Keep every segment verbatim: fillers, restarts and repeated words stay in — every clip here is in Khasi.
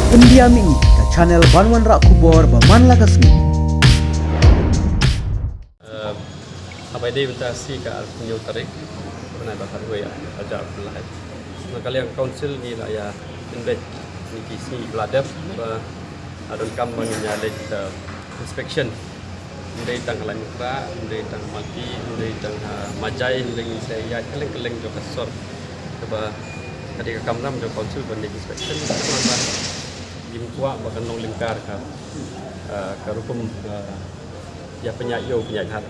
Pyndiam ïa ka channel ban wanrah khubor ba man la ka sngi. Eh, haba ïadei bynta shi ka arphew hynñiew tarik, bnai ba khatwei, hajar arphew lai. Na ka liang council ngi la ïa pynbeit ïa ki sngi ba la dep ba la donkam ba ngin ïa leit, eh, inspection. Ym dei tang ha Laitumkhrah, ym dei tang ha Malti, ym dei tang ha Majai, ym dei, ngin sa ïaid kylleng kylleng jong ka sor. Kaba ka dei ka kamram jong council ban leit inspection, namar ba ngim kwah ba kan long lyngkar ka, eh, ka rukom, eh, ïa pynïaid ïew pynïaid hat.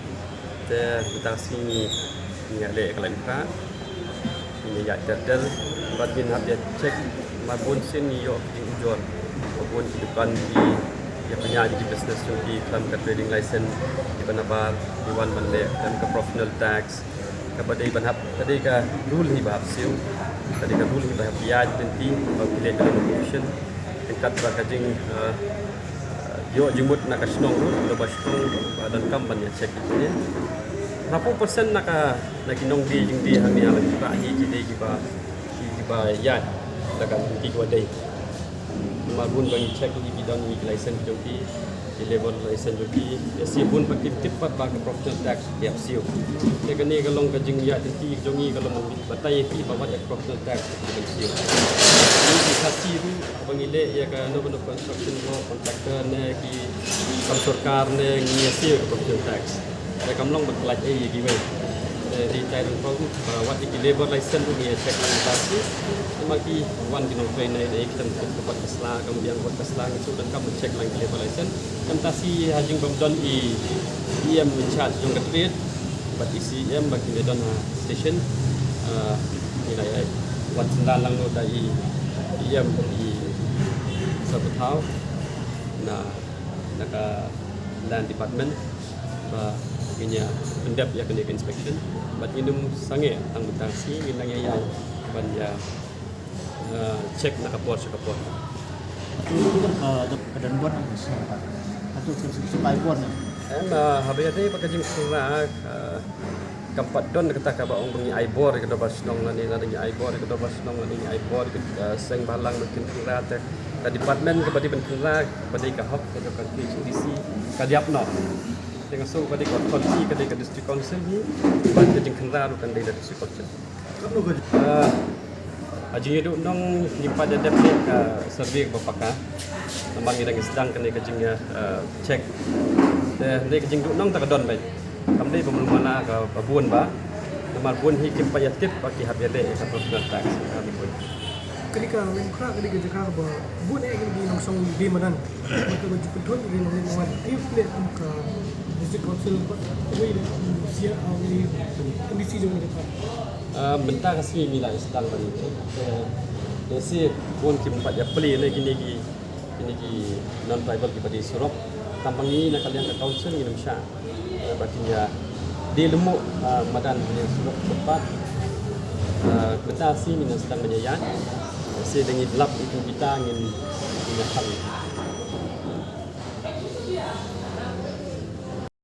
Te mynta shi ngi, ngi ïaleh ha Laitumkhrah, ngi ïaid ter ter bad ngin hap ïa check. Namar bun sien ngi ïoh ki jingujor, ba bun ki dukan ki ïa pynïaid ki business jong ki khlem ka trading license, kiba nabar ki wan ban leh khlem ka professional tax. Kaba dei ban hap, ka dei ka rule hi ba hap siew, ka dei ka rule hi ba hap ïaid lynti ba ki leh ka renovation. Ryngkat bad ka jing, eh, ïoh jingmut na ka shnong ruh, ka dorbar shnong ba donkam ban ïa check ïa kine. Hynriewphew percent na ka, na ki nongdie jingdie hangne ha Laitumkhrah hi ki dei kiba, ki, kiba ïaid da ka lynti kaba dei. Namar bun ba ngi check hi ki don hi ki license jong ki, ki labour license jong ki. Ïa shi bun ba ki tip pat ba ka professional tax ki hap siew. Te kane ka long ka jingïaid lynti jong ngi, ka long ban batai ïa ki ba wat ïa ka professional tax ki ban siew. Ngi ki Khasi ruh, haba ngi leh ïa kano kano construction work, contractor ne ki kam sorkar ne, ngi ïa siew ïa ka professional tax. Te kam long ban pyllait ei ïa kiwei. Te dei tai ryngkat ba wat ïa ki labour license ruh ngi ïa check lang mynta shi. Namar ki wan ki nongtrei, ne dei ki tang ka kot ka sla, kam biang kot ka sla, ngi shu donkam ban check lang ki labour license. Mynta shi ha jingbym don i E M in charge jong ka trade bad i C E M ba ki don ha station, ah, ngi la ïa wan synran lang noh da i E M i Sohphwthaw na, na ka land department ba ngin ïa pyndep ïa kane ka inspection. Bad ngin ym sangeh tang mynta shi, ngin nang ïa ïaid ban ïa, eh, check na ka por sha ka por. Ka, ka don bor na ka shnong ka. Ka tu shu, shu, shu kai bor na. Em, eh, haba ïadei bad ka jingkynra, eh, kam pat don kata kaba ong ba ngi ai bor ïa ka dorbar shnong lane, lane ngi ai bor ïa ka dorbar shnong lane ngi ai bor ïa ka, eh, seng bhalang ban kynra. Te ka department kaba dei ban kynra, kaba dei ka hok ka jong ka K H A D C, ka dei ap noh. Te nga sngew ka dei ka authority ka dei ka district council hi, bad ka jingkynra ruh kan dei da district council. Ah, ha jingïaduh nong ngim pat ïa dep leh ka survey ba paka. Namar ngi dang sdang kane ka jing, ah, check. Te hynrei ka jingduh nong ta ka don beit. Kam dei ba mlu mana kaba bun ba. Namar bun hi kim pat ïa tip ba ki hap ïa leh ïa ka professional tax ka dei bun. Kane ka Laitumkhrah ka dei ka jaka kaba bun eh ki nongsong dei madan. Bad kaba ju pynthut ki nongleit nongwan. Aïu phi leh kum ka district council bad kawei de, sia, ah, kawei de, M D C jong kane ka. Ah, mynta ka sngi ngi la sdang ban ïa check. Eh, te shi bun kim pat ïa plie ne kine ki, kine ki non tribal kiba dei surok. Tang ba ngi na ka liang ka council ngin ym shah. Eh, ba kin ïa dei lyngngoh, ah, madan ne surok footpath. Ah, mynta shi ngin ïa sdang ban ïa ïaid. Shi dang ïa lap ïa ki kita ngin, ngin ïa khang.